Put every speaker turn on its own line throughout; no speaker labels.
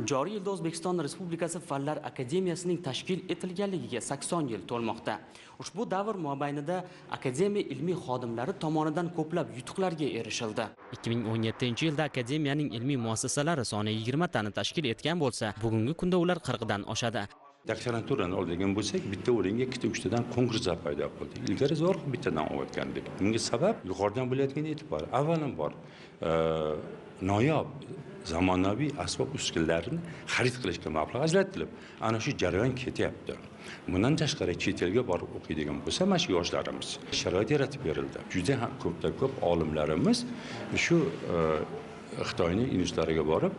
Joriy yilda O'zbekiston Respublikasi Fanlar Akademiyasining tashkil etilganligiga 80 yil to'lmoqda. Ushbu davr mobaynida akademiya ilmiy xodimlari tomonidan ko'plab yutuqlarga erishildi. 2017-yilda akademiyaning ilmiy muassasalari soni 20 tani tashkil etgan bo'lsa, bugungi kunda ular 40 dan oshadi.
Doktoranturani oladigan bo'lsak, bitta o'ringa ikkita uchtadan konkurslar paydo bo'ldi. Ilgari zo'r bittadan olayotgandik. Bunga sabab yuqoridan bo'layotgan e'tibor. Avvalambor noyob zamonaviy asbob uskunalarni xarid qilishga mablag' ajratilib, ana shu jarayon ketyapti. Bundan tashqari chet elga borib o'qiydigan bo'lsa, mana shu yoshlarimiz sharoit yaratib berildi. Juda ham ko'pdan-ko'p olimlarimiz shu Xitoyning institutlariga borib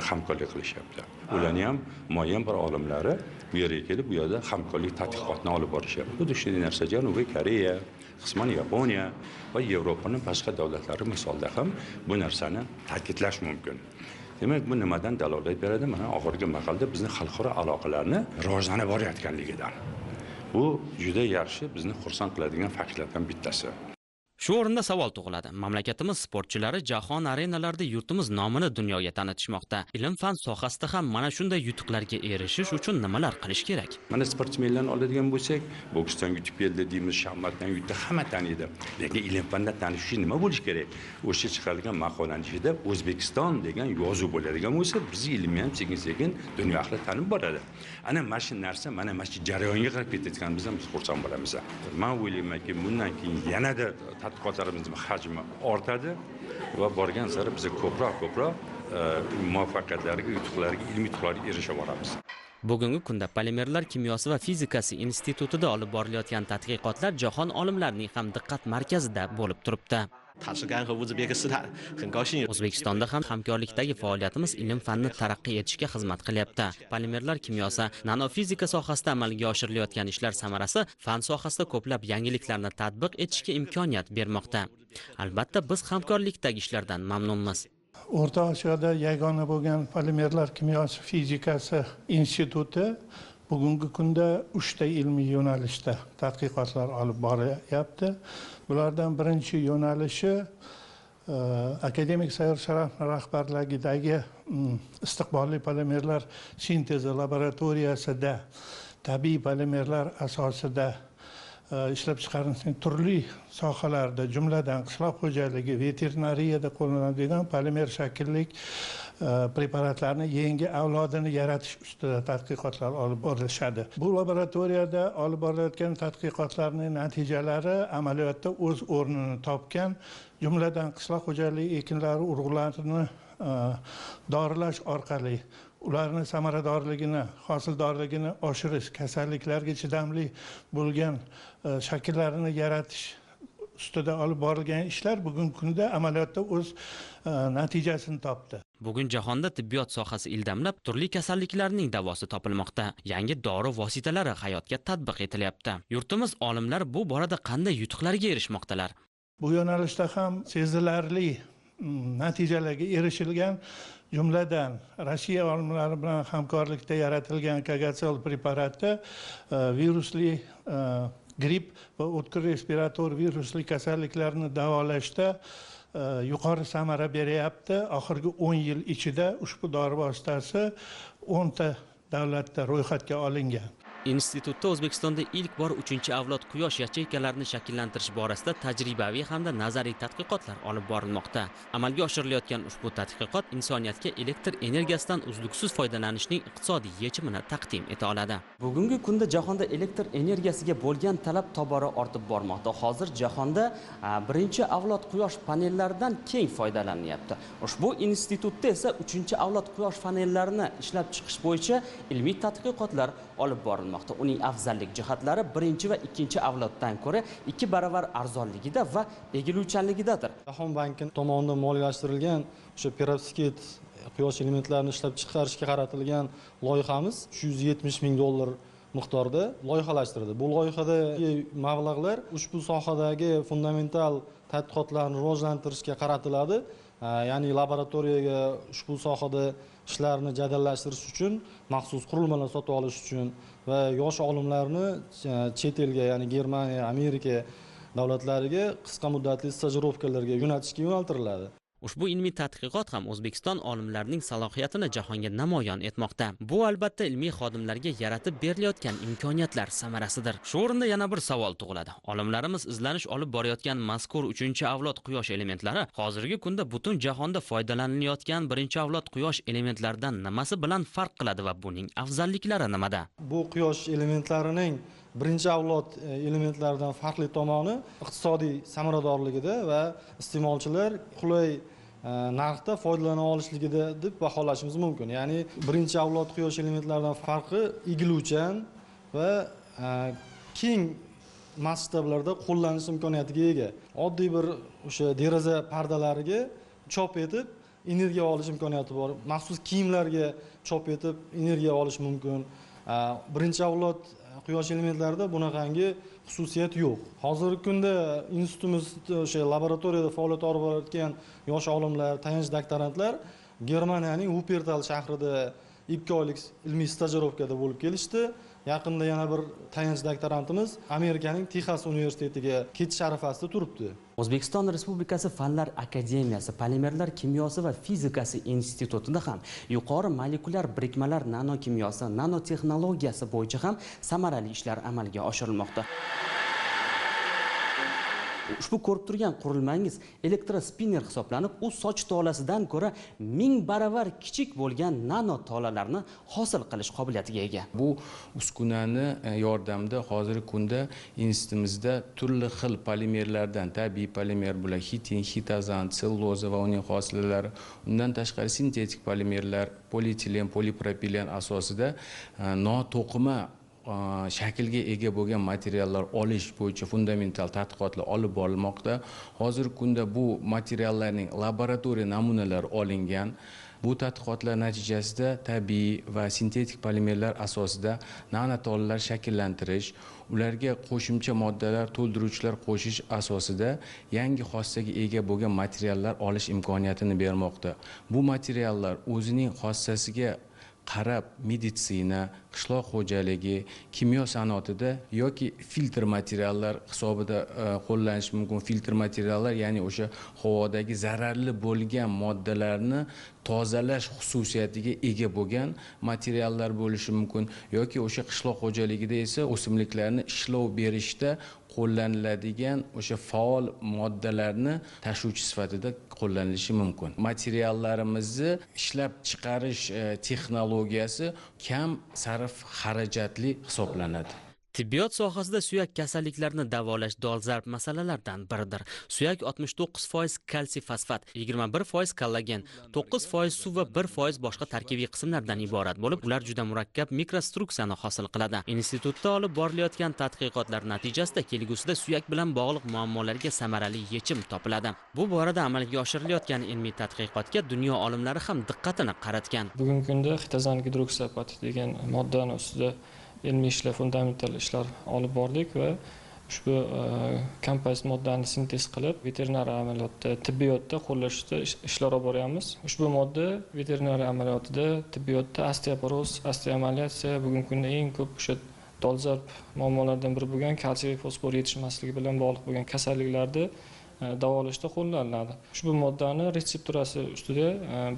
hamkorlik qilishyapti. Ularning ham muayyan bir olimlari bu yerga kelib, bu yerda hamkorlik tadqiqotini olib borishyapti. Xuddi shunday narsa Janubiy Koreya, qisman Yaponiya va Yevropaning boshqa davlatlari misolida ham bu narsani ta'kidlash mumkin. Demak, bu nimadan dalolat beradi? Mana oxirgi mahalda bizni xalqaro aloqalarni rivojlanib borayotganligidan. Bu juda yaxshi, bizni xursand qiladigan faktlardan bittasi.
Shu o'rinda savol tug'iladi. Mamlakatimiz sportchilari jahon arenalarida yurtimiz nomini dunyoga tanitishmoqda. Ilm-fan sohasida ham mana shunday yutuqlarga erishish uchun nimalar qilish kerak?
Mana sportsmenlarni oladigan bo'lsak, boksdan yutib keldi deymiz, shaxmatdan yutdi, hamma taniydi. Lekin ilm-fanda tanish uchun nima bo'lish kerak? O'sha chiqarilgan maqolaning ichida O'zbekiston degan yozuv bo'ladigan bo'lsa, bizni ilmni ham sekin-sekin dunyo ahli tanib boradi. Ana mana shu narsa, mana shu jarayonga qarab ketayotganimizdan biz xursand bo'lamiz. Men o'ylaymanki, bundan keyin yanada tadqiqotlarimizning hajmi ortadi va borgan sari biz ko'proq muvaffaqiyatlarga, yutuqlarga, ilmiy yutuqlarga erisha boramiz.
Bugungi kunda Polimerlar kimyosi va fizikasi institutida olib borilayotgan tadqiqotlar jahon olimlarining ham diqqat markazida bo'lib turibdi. O'zbekistonda ham hamkorlikdagi faoliyatimiz ilm-fanni taraqqiy etishga xizmat qilyapti. Polimerlar kimyosi, nanofizika sohasida amalga oshirilayotgan ishlar samarasi fan sohasida ko'plab yangiliklarni tatbiq etishga imkoniyat bermoqda. Albatta, biz hamkorlikdagi ishlardan mamnunmiz.
O'rta Osiyoda yagona bo'lgan Polimerlar kimyosi fizikasi instituti bugungi kunda 3 ta ilmiy yo'nalishda tadqiqotlar olib boryapti. Bulardan birinchi yo'nalishi akademik Sayyor Sharaf rahbarligidagi istiqbolli polimerlar sintezi laboratoriyasida tabiiy polimerlar asosida ishlab chiqarishning turli sohalarida, jumladan qishloq xo'jaligi, veterinariyada qo'llaniladigan polimer shakllik preparatlarni yangi avlodini yaratish ustida tadqiqotlar olib borilishadi. Bu laboratoriyada olib borilayotgan tadqiqotlarning natijalari amaliyotda o'z o'rnini topgan, jumladan qishloq xo'jaligi ekinlari urug'larini dorilash orqali ularni samaradorligini, hosildorligini oshirish, kasalliklarga chidamli bo'lgan shakllarini yaratish ustida olib borilgan ishlar bugungi kunda amaliyotda o'z natijasini topdi.
Bugun jahonda tibbiyot sohasi ildamlab, turli kasalliklarning davosi topilmoqda. Yangi dori vositalari hayotga tatbiq etilyapti. Yurtimiz olimlari bu borada qanday yutuqlarga erishmoqdalar?
Bu yo'nalishda ham sezilarli natijalarga erishilgan, jumladan Rossiya olimlari bilan hamkorlikda yaratilgan Kagatsol preparati virusli gripp va o'tkir respirator virusli kasalliklarni davolashda yuqori samara beryapti. Oxirgi 10 yil ichida ushbu dori vositasi 10 ta davlatda ro'yxatga olingan.
Institutda O'zbekistonda ilk bor 3-avlod quyosh yacheykalarini shakllantirish borasida tajribaviy hamda nazariy tadqiqotlar olib borilmoqda. Amalga oshirilayotgan ushbu tadqiqot insoniyatga elektr energiyasidan uzluksiz foydalanishning iqtisodiy yechimini taqdim eta oladi. Bugungi kunda jahonda elektr energiyasiga bo'lgan talab tobora ortib bormoqda. Hozir jahonda 1-avlod quyosh panellaridan keng foydalanilyapti. Ushbu institutda esa 3-avlod quyosh panellarini ishlab chiqish bo'yicha ilmiy tadqiqotlar olib borilmoqda. Uning afzallik jihatlari 1 va 2 avloddan ko'ra 2 baravar arzonligida va egiluvchanligidadir.
Jahon banki tomonidan moliyalashtirilgan o'sha perovskit quyosh elementlarini ishlab chiqarishga qaratilgan loyihamiz 370 ming dollar miqdorda loyihalashtirildi. Bu loyihadagi mablag'lar ushbu sohadagi fundamental tadqiqotlarni rivojlantirishga qaratiladi. Ya'ni laboratoriyaga ushbu sohada ishlarni jadallashtirish uchun maxsus qurilmalar sotib olish uchun va yosh olimlarni chet elga, ya'ni Germaniya, Amerika davlatlariga qisqa muddatli stajirovkalarga yo'natishga yo'naltiriladi.
Ushbu ilmiy tadqiqot ham O'zbekiston olimlarining salohiyatini jahonga namoyon etmoqda. Bu albatta ilmiy xodimlarga yaratib berilayotgan imkoniyatlar samarasidir. Shu o'rinda yana bir savol tug'iladi. Olimlarimiz izlanish olib borayotgan mazkur 3-avlod quyosh elementlari hozirgi kunda butun jahonda foydalanilayotgan 1-avlod quyosh elementlaridan nimasi bilan farq qiladi va buning afzalliklari nimada?
Bu quyosh elementlarining 1-avlod elementlaridan farqli tomoni iqtisodiy samaradorligida va iste'molchilar qulay narxda foydalana olishligida deb baholashimiz mumkin. Ya'ni 1-avlod quyosh elementlaridan farqi egiluvchan va keng masshtablarda qo'llanish imkoniyatiga ega. Oddiy bir o'sha deraza pardalariga chop etib energiya olish imkoniyati bor. Maxsus kiyimlarga chop etib energiya olish mumkin. 1-avlod quyosh elementlarida bunaqangi xususiyat yo'q. Hozirgi kunda institutimiz o'sha laboratoriyada faoliyat olib borayotgan yosh olimlar, tayanch doktorantlar Germaniyaning Wuppertal shahrida 2 oylik ilmiy stajirovkada bo'lib kelishdi. Yaqinda yana bir tayanch doktorantimiz Amerikaning Texas universitetiga ketish arafasida turibdi.
O'zbekiston Respublikasi Fanlar Akademiyasi Polimerlar kimyosi va fizikasi institutida ham yuqori molekulyar birikmalar nanokimyosi, nanotexnologiyasi bo'yicha ham samarali ishlar amalga oshirilmoqda. Ushbu ko'rib turgan qurilmangiz elektrospinner hisoblanib, u soch tolasidan ko'ra 1000 baravar kichik bo'lgan nano tolalarni hosil qilish qobiliyatiga ega.
Bu uskunani yordamida hozirgi kunda institutimizda turli xil polimerlardan, tabiiy polimer bular xitin, xitozan, selluloza va uning hosilalari, undan tashqari sintetik polimerlar, polietilen, polipropilen asosida noto'qima shaklga ega bo'lgan materiallar olish bo'yicha fundamental tadqiqotlar olib borilmoqda. Hozirgi kunda bu materiallarning laboratoriya namunalari olingan. Bu tadqiqotlar natijasida tabiiy va sintetik polimerlar asosida nanotolalar shakllantirish, ularga qo'shimcha moddalar, to'ldiruvchilar qo'shish asosida yangi xossaga ega bo'lgan materiallar olish imkoniyatini bermoqda. Bu materiallar o'zining xossasiga qarab meditsina, qishloq xo'jaligi, kimyo sanoatida yoki filtr materiallar hisobida qo'llanish mumkin. Filtr materiallar, ya'ni o'sha havodagi zararli bo'lgan moddalarni tozalash xususiyatiga ega bo'lgan materiallar bo'lishi mumkin yoki o'sha qishloq xo'jaligida esa o'simliklarni ishlov berishda qo'llaniladigan o'sha faol moddalarni tashuvchi sifatida qo'llanilishi mumkin. Materiallarimizni ishlab chiqarish texnologiyasi kam sarf xarajatli hisoblanadi.
Tibbiyot sohasida suyak kasalliklarini davolash dolzarb masalalardan biridir. Suyak 69% kalsiy fosfat, 21% kollagen, 9% suv va 1% boshqa tarkibiy qismlardan iborat bo'lib, ular juda murakkab mikrostruksiyani hosil qiladi. Institutda olib borilayotgan tadqiqotlar natijasida kelgusida suyak bilan bog'liq muammolarga samarali yechim topiladi. Bu borada amalga oshirilayotgan ilmiy tadqiqotga dunyo olimlari ham diqqatini qaratgan.
Bugungi kunda xitozan gidroksiapatit degan moddani ustida ilmiy ishlar, fundamental ishlar olib bordik va ushbu kompozit moddani sintez qilib veterinariya amaliyotida, tibbiyotda qo'llashda ishlar olib boryapmiz. Ushbu modda veterinariya amaliyotida, tibbiyotda osteoporoz, osteomalyatsiya bugungi kunda eng ko'p o'sha dolzarb muammolardan biri bo'lgan kalsiy va fosfor yetishmasligi bilan bog'liq bo'lgan kasalliklarni davolashda qo'llaniladi. Ushbu moddani retsepturasi ustida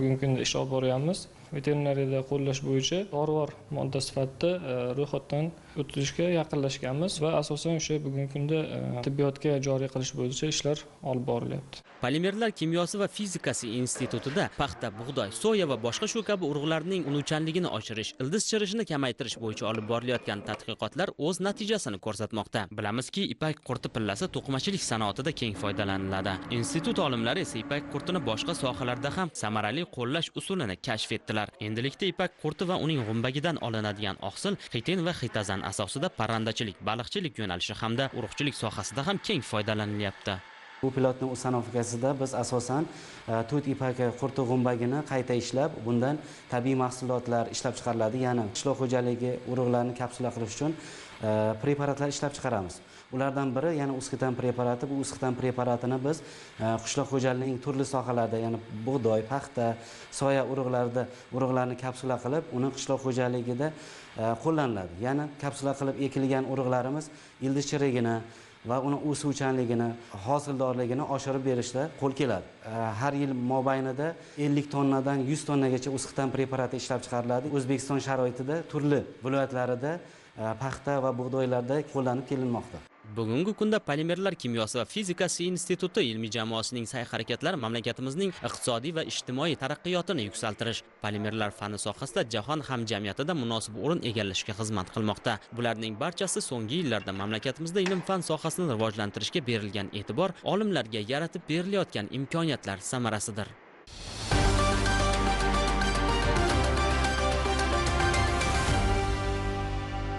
bugungi kunda ish olib boryapmiz. Veterinariyada qo'llash bo'yicha dorivor modda sifatida ro'yxatdan o'tkazishga yaqinlashganmiz va asosan o'sha bugungi kunda tibbiyotga joriy qilish bo'yicha ishlar olib borilyapti.
Polimerlar kimyosi va fizikasi institutida paxta, bug'doy, soya va boshqa shu kabi urug'larning unuvchanligini oshirish, ildiz chirishini kamaytirish bo'yicha olib borilayotgan tadqiqotlar o'z natijasini ko'rsatmoqda. Bilamizki, ipak qurti pillasi to'qimachilik sanoatida keng foydalaniladi. Institut olimlari esa ipak qurtini boshqa sohalarda ham samarali qo'llash usulini kashf etdilar. Endilikda ipak qurti va uning g'umbagidan olinadigan oqsil xitin va xitozan asosida parrandachilik, baliqchilik yo'nalishi hamda urug'chilik sohasida ham keng foydalanilyapti.
Bu pilotni ustanovkasida biz asosan tut ipak qurti g'umbagini qayta ishlab, bundan tabiiy mahsulotlar ishlab chiqariladi. Ya'ni qishloq xo'jaligi urug'larini kapsula qilish uchun preparatlar ishlab chiqaramiz. Ulardan biri, ya'ni usxitan preparati. Bu usxitan preparatini biz qishloq xo'jaligining turli sohalarida, ya'ni bug'doy, paxta, soya urug'larida urug'larni kapsula qilib, uni qishloq xo'jaligida qo'llaniladi. Ya'ni kapsula qilib ekilgan urug'larimiz ildiz chirigini, va uni o'suvchanligini, hosildorligini oshirib berishda qo'l keladi. Har yil mobaynida 50 tonnadan 100 tonnagacha o'siqdan preparati ishlab chiqariladi. O'zbekiston sharoitida turli viloyatlarida paxta va bug'doylarda qo'llanib kelinmoqda.
Bugungi kunda Polimerlar kimyosi va fizikasi instituti ilmiy jamoasining sa'y-harakatlari mamlakatimizning iqtisodiy va ijtimoiy taraqqiyotini yuksaltirish, polimerlar fani sohasida jahon hamjamiyatida munosib o'rin egallashga xizmat qilmoqda. Bularning barchasi so'nggi yillarda mamlakatimizda ilm-fan sohasini rivojlantirishga berilgan e'tibor, olimlarga yaratib berilayotgan imkoniyatlar samarasidir.